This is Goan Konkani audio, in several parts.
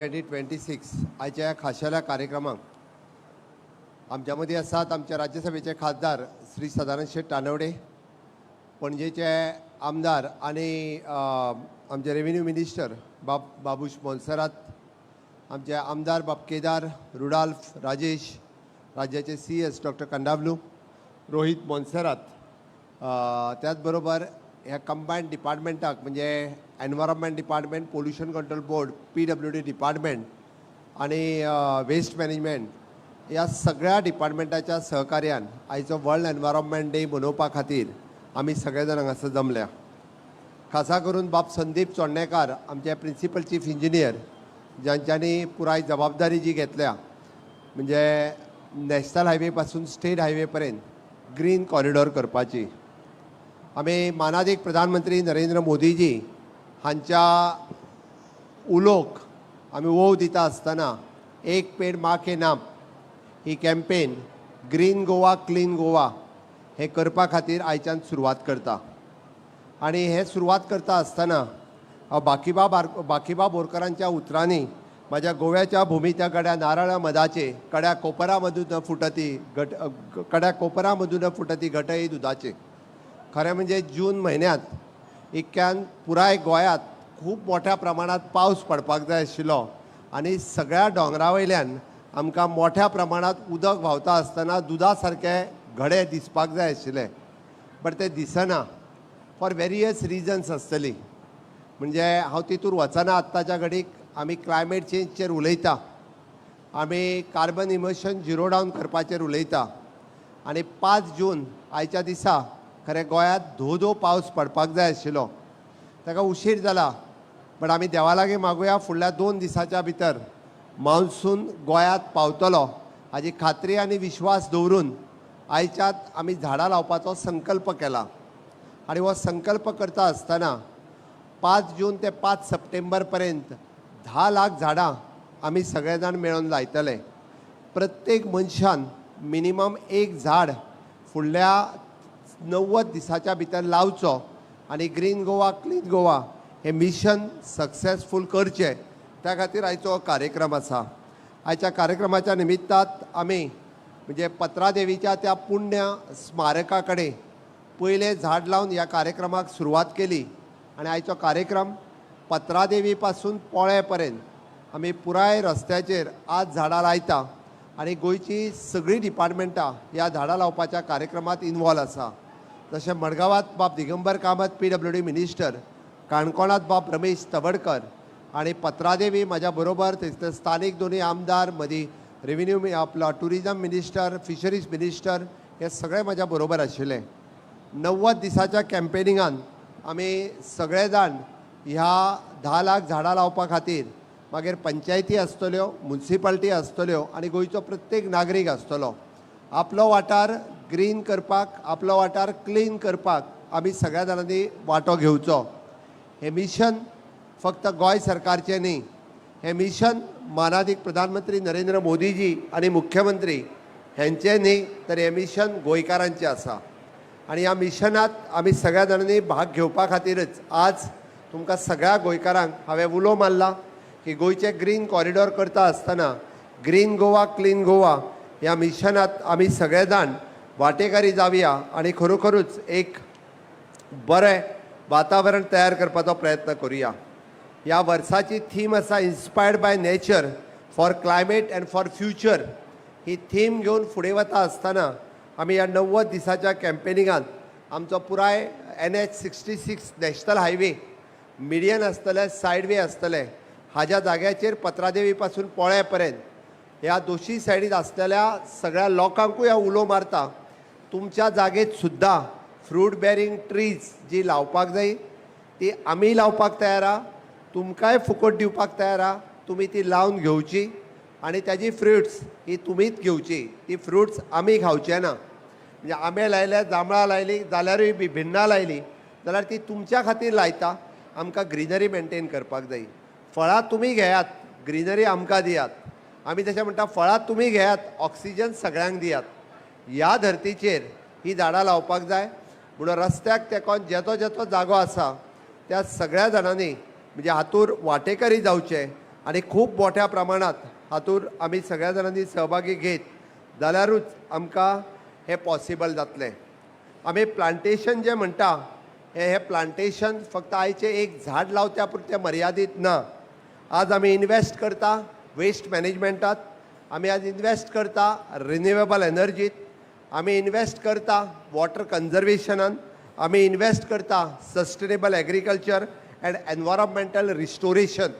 2026 आयच्या ह्या खाशेल्या कार्यक्रमाक आमच्या मदीं आसात आमच्या राज्यसभेचे खासदार श्री सदानंद शेट तानवडे, पणजेचे आमदार आनी आमचे रेव्हेन्यू मिनिस्टर बाब बाबूश मोन्सेरात, आमचे आमदार बाब केदार, रुडाल्फ, राजेश, राज्याचे CS doctor Kandavlu, Rohit Monserrate, त्याच बरोबर ह्या कंबायन डिपार्टमेंटाक म्हणजे Environment Department, Pollution Control Board, PWD Department आनी वेस्ट मॅनेजमेंट ह्या सगळ्या डिपार्टमेंटाच्या सहकार्यान आयचो वर्ल्ड एनवायरमेंट डे मनोवपा खातीर आमी सगळे जाण हांगासर जमल्या. खासा करून बाब संदीप चोडणेकार, आमचे प्रिंसिपल चीफ इंजिनियर, ज्यांच्यांनी पुराय जबाबदारी जी घेतल्या, म्हणजे नॅशनल हायवे पासून स्टेट हायवे पर्यंत ग्रीन कॉरिडॉर करपाची. आमी मानादीक प्रधानमंत्री नरेंद्र मोदीजी हांच्या उलोक आमी ओव दिता आसतना "एक पेड माँ के नाम" ही campaign green Goa, clean Goa हे करपा खातीर आयच्यान सुरवात करता. आनी हे सुरवात करता आसतना हांव बाकीबाब बोरकरांच्या उतरांनी, "माझ्या गोव्याच्या भूमीच्या कड्या नारळा मधाचे, कड्या कोपरामधून फुटती घट कड्या कोपरामधून फुटती घटई दुधाचे." खरें म्हणजे जून म्हयन्यांत इतक्यान पुराय गोंयांत खूब मोठ्या प्रमाणांत पावस पडपाक जाय आशिल्लो आनी सगळ्या दोंगरा वयल्यान आमकां मोठ्या प्रमाणांत उदक व्हांवता आसतना दुदा सारके घडे दिसपाक जाय आशिल्ले, बट ते दिसना फॉर वेरियस रिजन्स आसतली. म्हणजे हांव तितूर वचना आत्ताच्या घडीक. आमी क्लायमेट चेंजचेर उलयता, आमी कार्बन इमिशन झिरो डावन करपाचेर उलयता आनी 5 जून आयच्या दिसा खरें गोंयांत धो धो पावस पडपाक जाय आशिल्लो. ताका उशीर जाला, बट आमी देवा लागीं मागुया, फुडल्या 2 दिसाच्या भितर मान्सून गोंयांत पावतलो हाजी खात्री आनी विश्वास दवरून आयच्यात आमी झाडां लावपाचो संकल्प केला. आनी हो संकल्प करता आसतना 5 जून ते 5 सप्टेंबर पर्यंत 10 लाख झाडां आमी सगळे जाण मेळून लायतले. प्रत्येक मनशान मिनिमम एक झाड फुडल्या 90 दिसाच्या भितर लावचो आनी ग्रीन गोवा, क्लीन गोवा हें मिशन सक्सेसफूल करचें, त्या खातीर आयचो हो कार्यक्रम आसा. आयच्या कार्यक्रमाच्या निमित्तात आमी म्हणजे पत्रादेवीच्या त्या पुण्य स्मारका कडेन पयलें झाड लावन ह्या कार्यक्रमाक सुरवात केली आनी आयचो कार्यक्रम पत्रादेवी पासून पोळे पर्यंत आमी पुराय रस्त्याचेर आज झाडां लायता आनी गोंयची सगळीं डिपार्टमेंटां ह्या झाडां लावपाच्या कार्यक्रमात इनवॉल्व आसा. जशें मडगांवात बाब दिगंबर कामत, पीडब्ल्यूडी मिनिस्टर, काणकोणात बाब रमेश तवडकर आनी पत्रादेवी म्हाज्या बरोबर थंयसर स्थानीक दोनूय आमदार, मदीं रेव्हेन्यू आपलो टुरिजम मिनिस्टर, फिशरीज मिनिस्टर हे सगळे म्हाज्या बरोबर आशिल्ले. 90 दिसाच्या कॅम्पेनिंगान आमी सगळे जाण ह्या 10 लाख झाडां लावपा खातीर, मागीर पंचायती आसतल्यो, मुन्सिपाल्टी आसतल्यो आनी गोंयचो प्रत्येक नागरीक आसतलो, आपलो वाठार ग्रीन करपाक, आपलो वाठार क्लीन करपाक आमी सगळ्या जाणांनी वांटो घेवचो. हें मिशन फक्त गोंय सरकारचें न्ही, हें मिशन मानादीक प्रधानमंत्री नरेंद्र मोदीजी आनी मुख्यमंत्री हेंचें न्ही, तर हें मिशन गोंयकारांचें आसा. आनी ह्या मिशनात आमी सगळ्या जाणांनी भाग घेवपा खातीरच आज तुमकां सगळ्या गोंयकारांक हांवें उलो मारला की गोंयचें ग्रीन कॉरिडॉर करता आसतना ग्रीन गोवा, क्लीन गोवा ह्या मिशनात आमी सगळे जाण वांटेकारी जावया आनी खरोखरूच एक बरें वातावरण तयार करपाचो प्रयत्न करुया. ह्या वर्साची थीम आसा "Inspired by nature for climate and for future". He theme घेवन फुडें वता आसतना आमी ह्या 90 दिसाच्या कॅम्पेनिंगान आमचो पुराय NH 66 national highway, median आसतले, सायड वे आसतले, हाज्या जाग्याचेर पत्रादेवी पासून पोळ्या पर्यंत ह्या दोशी सायडीन आसलेल्या सगळ्या लोकांकूय हांव उलो मारता, तुमच्या जागेत सुद्दां फ्रूट बेरींग ट्रीज जी लावपाक जाय ती आमी लावपाक तयार आहा, तुमकांय फुकट दिवपाक तयार आहा. तुमी ती लावन घेवची आनी ताजी फ्रुट्स ही तुमीच घेवची. ती फ्रुट्स आमी खावचे ना. म्हणजे आंबे लायले, जांबळां लायली जाल्यारूय बी, भिण्णां लायली जाल्यार ती तुमच्या खातीर लायता. आमकां ग्रिनरी मेनटेन करपाक जाय. फळां तुमी घेयात, ग्रिनरी आमकां दियात. आमी तशें म्हणटा, फळां तुमी घेयात, ऑक्सिजन सगळ्यांक दियात. ह्या धर्तीचेर ही झाडां लावपाक जाय. म्हणून रस्त्याक तेंकोन जेचो जेचो जागो आसा त्या सगळ्या जाणांनी म्हणजे हातूर वांटेकरी जावचे. आनी आनी खूब मोठ्या प्रमाणात हातूंत आमी सगळ्या जाणांनी सहभागी घेत जाल्यारूच आमकां हें पॉसिबल जातलें. आमी प्लांटेशन जें म्हणटा, हें हें प्लांटेशन फक्त आयचें एक झाड लावत्या पुरतें मर्यादीत ना. आज आमी इनवेस्ट करता वेस्ट मॅनेजमेंटात, आमी आज इनवेस्ट करता रिन्युएबल एनर्जीत, आमी इनवेस्ट करता वॉटर कन्जर्वेशनान, आमी इनवेस्ट करता sustainable agriculture and environmental restoration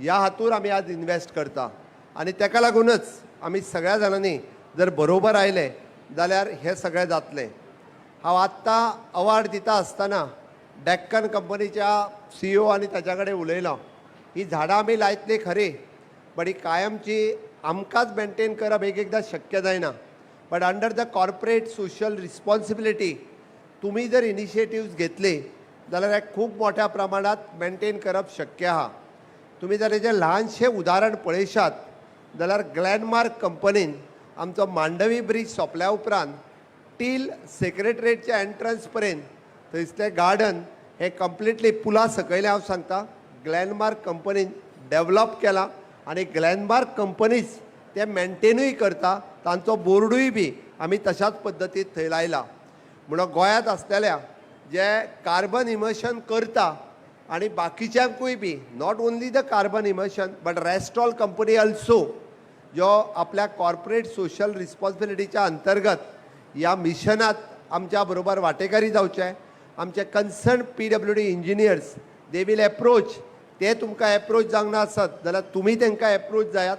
ह्या हातूर आमी आज इनवेस्ट करता. आनी तेका लागूनच आमी सगळ्या जाणांनी जर बरोबर आयले जाल्यार हें सगळें जातलें. हांव आत्तां अवार्ड दिता आसतना डॅक्कन कंपनीच्या सीईओ आनी ताच्या कडेन उलयलो. ही झाडां आमी लायतली खरी, बट he कायमची आमकांच मेनटेन करप एक एकदां शक्य जायना. But under the corporate social responsibility तुमी जर इनिशिएटिव्ज घेतली जाल्यार हे खूब मोठ्या प्रमाणात मेनटेन करप शक्य आहा. तुमी जर हेजें ल्हानशें उदाहरण पळयशात जाल्यार ग्लॅनमार्क कंपनीन आमचो मांडवी ब्रीज सोंपल्या उपरांत टील सेक्रेटरीच्या एंट्रन्स पर्यंत थंयसलें गार्डन हें कंप्लिटली पुला सकयलें, हांव सांगता, ग्लॅनमार्क कंपनीन डेवलप केलां आनी ग्लॅनमार्क कंपनीच तें मेनटेनूय करता. तांचो बोर्डूय बी आमी तशाच पद्दतीन थंय लायला. म्हणून गोंयांत आसलेल्या जे कार्बन इमशन करता आनी बाकीच्यांकूय बी, not only the carbon emission but rest all company also, जो आपल्या कॉर्पोरेट सोशल रिस्पॉन्सिबिलिटीच्या अंतर्गत ह्या मिशनात आमच्या बरोबर वांटेकारी जावचे. आमचे concern PWD engineers, they will approach. ते तुमकां एप्रोच जावंक ना आसत जाल्यार तुमी तांकां एप्रोच जायात.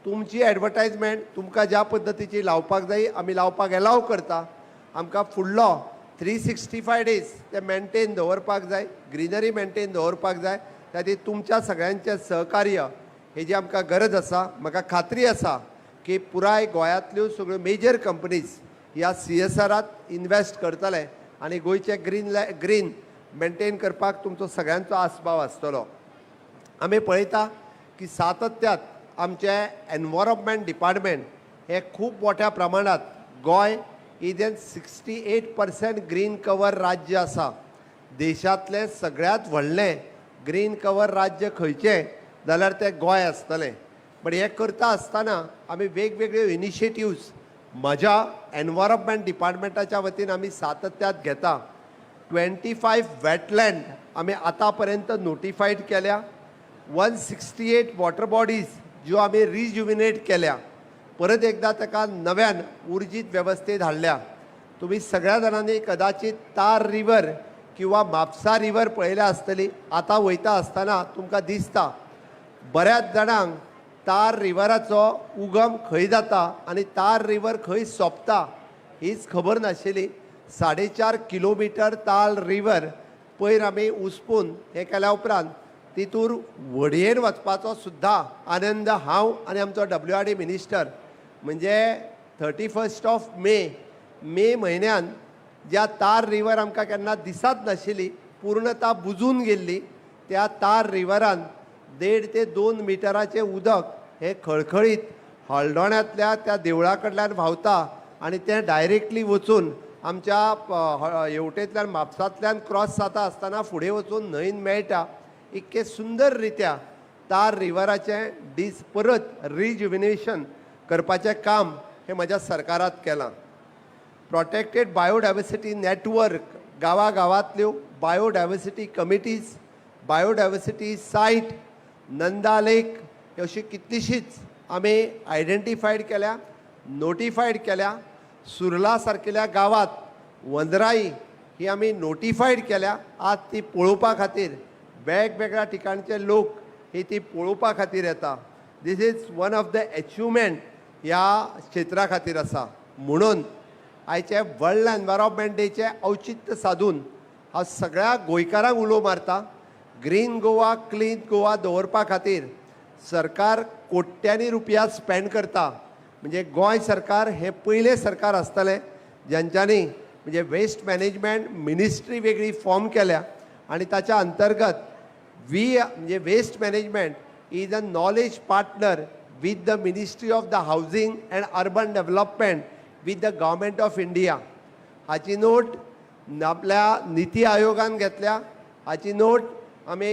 तुमची एडवर्टायजमेंट तुमकां ज्या पद्दतीची लावपाक जाय, आमी लावपाक एलाव करता. आमकां फुडलो 365 डेज ते मेनटेन दवरपाक जाय, ग्रिनरी मेनटेन दवरपाक जाय. त्या खातीर तुमच्या सगळ्यांचें सहकार्य हेजी आमकां गरज आसा. म्हाका खात्री आसा की पुराय गोंयांतल्यो सगळ्यो मेजर कंपनीज ह्या सीएसआरात इनवेस्ट करतले आनी गोंयचें ग्रीन मेनटेन करपाक तुमचो सगळ्यांचो आस्पाव आसतलो. आमी पळयता की सातत्यात आमचें एनवायरमेंट डिपार्टमेंट हें खूब मोठ्या प्रमाणात, Goa is an 68% green cover राज्य आसा. देशांतलें सगळ्यांत व्हडलें ग्रीन कवर राज्य खंयचें जाल्यार तें गोंय आसतलें. बट हें करता आसतना आमी वेगवेगळ्यो इनिशिएटिव्स म्हज्या एनवायरमेंट डिपार्टमेंटाच्या वतीन आमी सातत्यात घेता. 25 वेटलँड आमी आतां पर्यंत नोटिफायड केल्या. 168 वॉटर बॉडीज ज्यो आमी रिज्युविनेट केल्या, परत एकदां ताका नव्यान उर्जीत वेवस्थेत हाडल्या. तुमी सगळ्या जाणांनी कदाचित तार रिवर किंवा म्हापसा रिवर पळयल्या आसतली. आतां वयता आसतना तुमकां दिसता, बऱ्याच जाणांक तार रिवराचो उगम खंय जाता आनी तार रिवर खंय सोंपता हीच खबर नाशिल्ली. 4.5 किलोमिटर तार रिवर पयर आमी उसपून हें केल्या उपरांत तितूर व्हडयेन वचपाचो सुद्दां आनंद हांव आनी आमचो डब्ल्यूआरडी मिनिस्टर, म्हणजे 31st of May, मे म्हयन्यान ज्या तार रिवर आमकां केन्ना दिसाच नाशिल्ली, पूर्णता बुजून गेल्ली, त्या तार रिवरान 1.5 ते 2 मिटराचें उदक हें खळखळीत हळदोण्यांतल्या त्या देवळा कडल्यान व्हांवता आनी तें डायरेक्टली वचून आमच्या हेवटेंतल्यान म्हापसांतल्यान क्रॉस जाता आसतना फुडें वचून न्हंयन मेळटा. इतकें सुंदर रित्या तार रिवराचें डीस परत रिज्युविनेशन करपाचें काम हें म्हज्या सरकारात केलां. प्रोटेक्टेड बायोडायवर्सिटी नेटवर्क, गांवागांवांतल्यो biodiversity committees, biodiversity site, Nanda lake, अशी कितलीशीच आमी आयडेंटिफायड केल्या, नोटिफायड केल्या. सुर्ला सारकेल्या गांवांत वंदराई ही आमी नोटिफायड केल्या. आज ती पळोवपा खातीर वेगवेगळ्या ठिकाणचे लोक ही ती पळोवपा खातीर येता. This is one of the achievement ह्या क्षेत्रा खातीर आसा. म्हणून आयचे वर्ल्ड एनवायरोमेंट डेचें औचित्य सादून हांव सगळ्या गोंयकारांक उलो मारता, ग्रीन गोवा, क्लीन गोवा दवरपा खातीर सरकार कोट्यांनी रुपया स्पेंड करता. म्हणजे गोंय सरकार हें पयलें सरकार आसतलें ज्यांच्यांनी म्हणजे वेस्ट मॅनेजमेंट मिनिस्ट्री वेगळी फॉर्म केल्या आनी ताच्या अंतर्गत वी म्हणजे waste management is a knowledge partner with the Ministry of the Housing and Urban Development with the Government of India. हाची नोट आपल्या निती आयोगान घेतल्या, हाची नोट आमी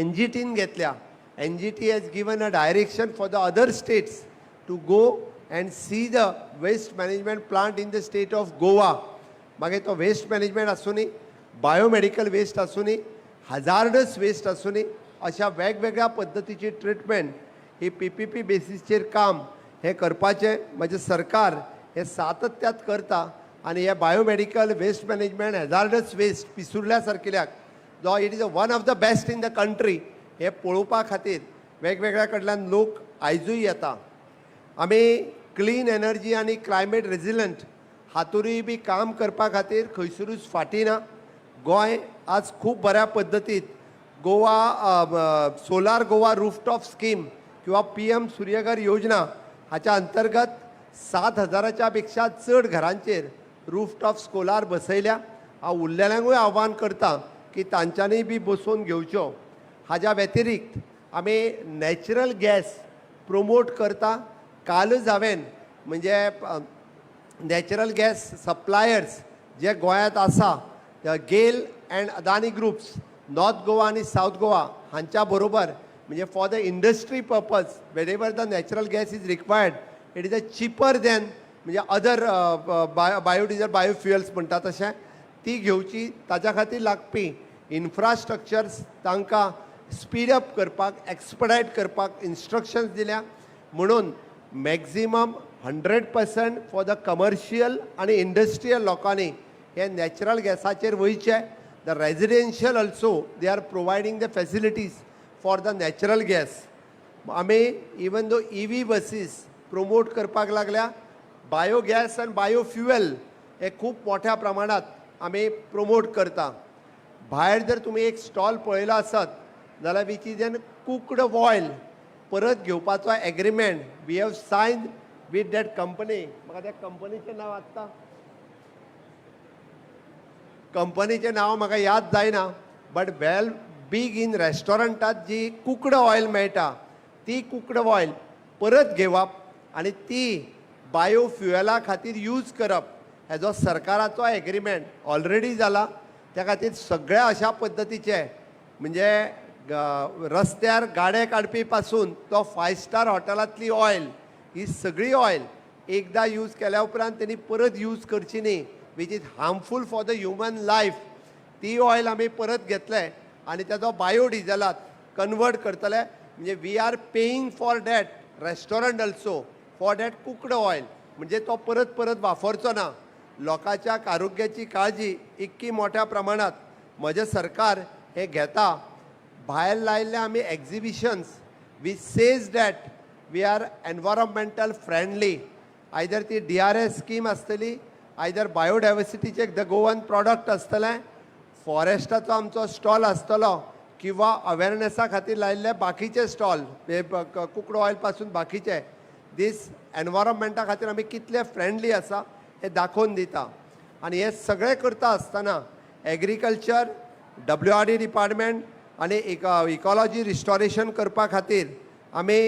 एनजीटीन घेतल्या. NGT has given a direction for the other states to go and see the waste management plant in the state of Goa. मागीर तो वेस्ट मॅनेजमेंट आसूनी, बायोमेडिकल वेस्ट आसूनी, हजार्डस वेस्ट आसूनी, अशा वेगवेगळ्या पद्दतीची ट्रिटमेंट ही पीपीपी बेसीसचेर काम हें करपाचें म्हजें सरकार हें सातत्यात करता. आनी हे biomedical waste management, hazardous waste पिसुर्ल्या सारकिल्याक जो it is a one of the best in the country हें पळोवपा खातीर वेगवेगळ्या कडल्यान लोक आयजूय येता. आमी क्लीन एनर्जी आनी क्लायमेट रेजिलंट हातूरूय बी काम करपा खातीर खंयसरूच फाटीं ना. गोंय आज खूब बऱ्या पद्दतीत गोवा सोलार गोवा रुफटॉप स्कीम किंवा पीएम सूर्यघर योजना हाच्या अंतर्गत 7,000च्या पेक्षा चड घरांचेर रुफटॉप सोलार बसयल्या. हांव उरलेल्यांकूय आव्हान करता की तांच्यांनी बी बसोवन घेवच्यो. हाज्या व्यतिरिक्त आमी नॅचरल गॅस प्रोमोट करता. कालच हांवें म्हणजे नॅचरल गॅस सप्लायर्स जे गोंयांत आसा, गेल and Adani groups, north Goa आनी सावथ गोवा हांच्या बरोबर, म्हणजे for the industry purpose, wherever the natural gas is required, it is a cheaper than म्हणजे अदर बायोडिजल, बायोफ्युएल्स म्हणटा तशें, ती घेवची. ताच्या खातीर लागपी इन्फ्रास्ट्रक्चर्स तांकां स्पीड अप करपाक, एक्सपडायट करपाक इन्स्ट्रक्शन्स दिल्या. म्हणून maximum 100% for the commercial आनी इंडस्ट्रियल लोकांनी हे नॅचरल गॅसाचेर वयचे. The residential also, they are providing the facilities for the natural gas. आमी even though EV buses promote करपाक लागल्या, बायोगॅस आनी बायोफ्युएल हे खूब मोठ्या प्रमाणात आमी प्रोमोट करता. भायर जर तुमी एक स्टॉल पळयलो आसत जाल्यार which is an cooked oil परत घेवपाचो agreement we have sign with that company. म्हाका त्या कंपनीचें नांव आत्तां, कंपनीचें नांव म्हाका याद जायना, बट वेल बीग इन रेस्टॉरंटात जी कुकड ऑयल मेळटा, ती कुकड ऑयल परत घेवप आनी ती बायोफ्युएला खातीर यूज करप हेजो सरकाराचो एग्रीमेंट ऑलरेडी जाला. त्या खातीर सगळ्या अशा पद्दतीचे, म्हणजे रस्त्यार गाडे काडपी पासून तो फायव स्टार हॉटेलांतली ऑयल, ही सगळी ऑयल एकदां यूज केल्या उपरांत तेणी परत यूज करची न्ही, which is harmful for the human life, ती ऑयल आमी परत घेतले आनी तेजो बायोडिजलात कन्वर्ट करतले. म्हणजे we are paying for that restaurant also for that cooked oil, म्हणजे तो परत परत वापरचो ना. लोकांच्या आरोग्याची काळजी इतकी मोठ्या प्रमाणात म्हजें सरकार हें घेता. भायर लायल्ले आमी exhibitions which says that we are environmental friendly, either ती डीआरएस स्कीम आसतली, आयदर बायोडायवर्सिटीचे the Goan product आसतलें, फॉरेस्टाचो आमचो स्टॉल आसतलो किंवा अवेरनेसा खातीर लायल्ले बाकीचे स्टॉल, कुकड ऑयल पासून बाकीचे दीस एनवायरमेंटा खातीर आमी कितले फ्रेंडली आसा हें दाखोवन दिता. आनी हें सगळें करता आसतना एग्रीकल्चर, डब्ल्यूआरडी डिपार्टमेंट आनी इकॉलॉजी रिस्टोरेशन करपा खातीर आमी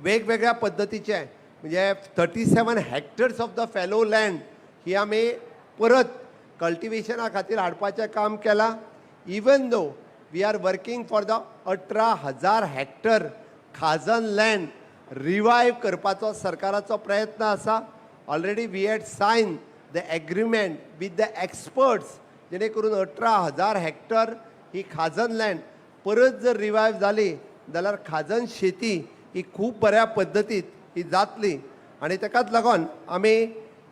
वेगवेगळ्या पद्दतीचे, म्हणजे 37 hectares of the fallow land ही आमी परत कल्टिवेशना खातीर हाडपाचें काम केलां. Even though we are working for the 18,000 hectare खाजन लँड रिवायव करपाचो सरकाराचो प्रयत्न आसा. Already we had sign the agreement with the experts, जेणे करून 18,000 हॅक्टर ही खाजन लँड परत जर रिवायव जाली जाल्यार खाजन शेती ही खूब बऱ्या पद्दतीत ही जातली. आनी ताकाच लागून आमी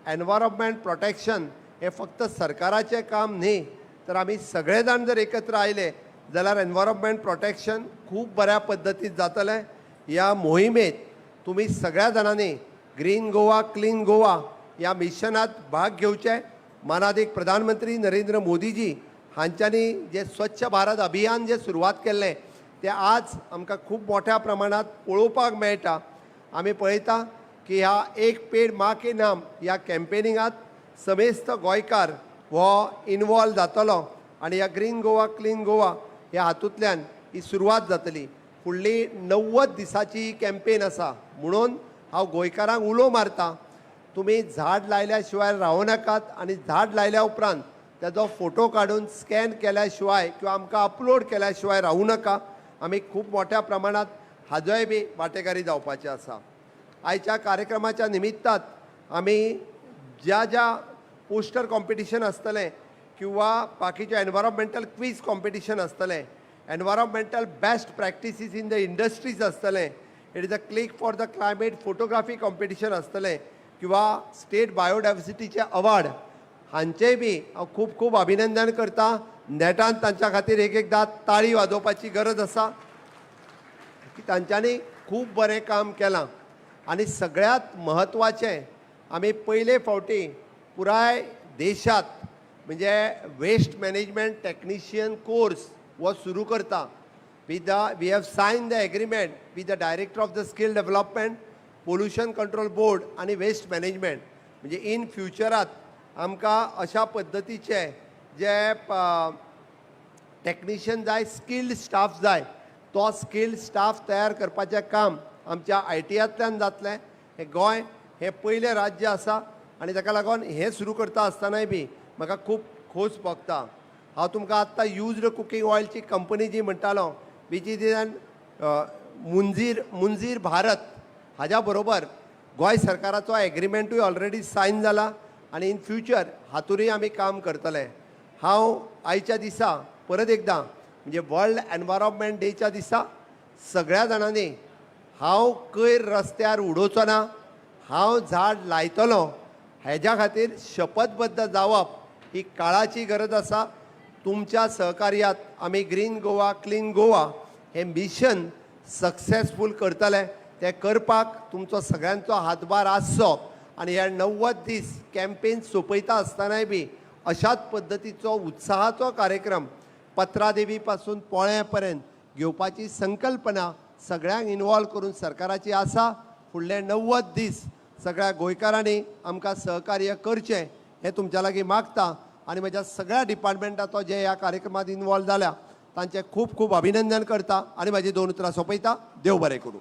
एनवायरमेंट प्रोटेक्शन हें फक्त सरकाराचें काम न्ही, तर आमी सगळे जाण जर एकत्र आयले जाल्यार एनवायरमेंट प्रोटेक्शन खूब बऱ्या पद्दतीत जातलें. ह्या मोहिमेत तुमी सगळ्या जाणांनी ग्रीन गोवा, क्लीन गोवा ह्या मिशनात भाग घेवचे. मानादीक प्रधानमंत्री नरेंद्र मोदीजी हांच्यांनी जे स्वच्छ भारत अभियान जे सुरवात केल्लें, तें आज आमकां खूब मोठ्या प्रमाणात पळोवपाक मेळटा. आमी पळयता की ह्या एक पेड माँ के नाम ह्या कॅम्पेनिंगात समेस्त गोंयकार हो इनवॉल्व जातलो आनी ह्या ग्रीन गोवा, क्लीन गोवा ह्या हातूंतल्यान ही सुरवात जातली. फुडली 90 दिसाची ही कॅम्पेन आसा, म्हणून हांव गोंयकारांक उलो मारता, तुमी झाड लायल्या शिवाय रावं नाकात आनी झाड लायल्या उपरांत तेजो फोटो काडून स्कॅन केल्या शिवाय किंवा आमकां अपलोड केल्या शिवाय रावूं नाका. आमी खूब मोठ्या प्रमाणात हाजोय बी वांटेकारी जावपाचें आसा. आयच्या कार्यक्रमाच्या निमित्तात आमी ज्या ज्या पोस्टर कॉम्पिटिशन आसतलें किंवा बाकीचें एनवायरोमेंटल क्वीज कॉम्पिटिशन आसतलें, environmental best practices in the industries आसतलें, it is a click for the climate photography competition आसतलें किंवा स्टेट बायोडायवर्सिटीचे अवॉर्ड हांचेय बी हांव खूब खूब अभिनंदन करता. नेटान तांच्या खातीर एक एकदां ताळी वाजोवपाची गरज आसा की तांच्यांनी खूब बरें काम केलां. आनी सगळ्यांत म्हत्वाचें, आमी पयले फावटी पुराय देशांत म्हणजे वेस्ट मॅनेजमेंट टॅक्निशियन कोर्स हो सुरू करता. We have sign the agreement with the director of the skill development, pollution control board आनी वेस्ट मॅनेजमेंट. म्हणजे इन फ्युचरात आमकां अशा पद्दतीचे जे टॅक्निशियन जाय, स्किल्ड स्टाफ जाय, तो स्किल्ड स्टाफ तयार करपाचें काम आमच्या आयटीआंतल्यान जातलें. हें गोंय हें पयलें राज्य आसा आनी ताका लागून हें सुरू करता आसतनाय बी म्हाका खूब खोस भोगता. हांव तुमकां आत्तां युज्ड कुकींग ऑयलची कंपनी जी म्हणटालो, which is an Munjir Bharat, हाज्या बरोबर गोंय सरकाराचो एग्रीमेंटूय ऑलरेडी सायन जाला आनी इन फ्युचर हातूनय आमी काम करतले. हांव आयच्या दिसा परत एकदां म्हणजे वर्ल्ड एनवायरोमेंट डेच्या दिसा सगळ्या जाणांनी हांव कयर रस्त्यार उडोवचो ना, हांव झाड लायतलो हेज्या खातीर शपथबद्ध जावप ही काळाची गरज आसा. तुमच्या सहकार्यात आमी ग्रीन गोवा क्लीन गोवा हें मिशन सक्सेसफूल करतले. तें करपाक तुमचो सगळ्यांचो हातभार आसचो आनी ह्या 90 दीस कॅम्पेन सोंपयता आसतनाय बी अशाच पद्दतीचो उत्साहाचो कार्यक्रम पत्रादेवी पासून पोळ्या पर्यंत घेवपाची संकल्पना सगळ्यांक इनवॉल्व करून सरकाराची आसा. फुडले 90 दीस सगळ्या गोंयकारांनी आमकां सहकार्य करचें हें तुमच्या लागीं मागता आनी म्हज्या सगळ्या डिपार्टमेंटाचो जे ह्या कार्यक्रमात इनवॉल्व जाल्या तांचें खूब खूब अभिनंदन करता आनी म्हाजी दोन उतरां सोंपयता. देव बरें करूं.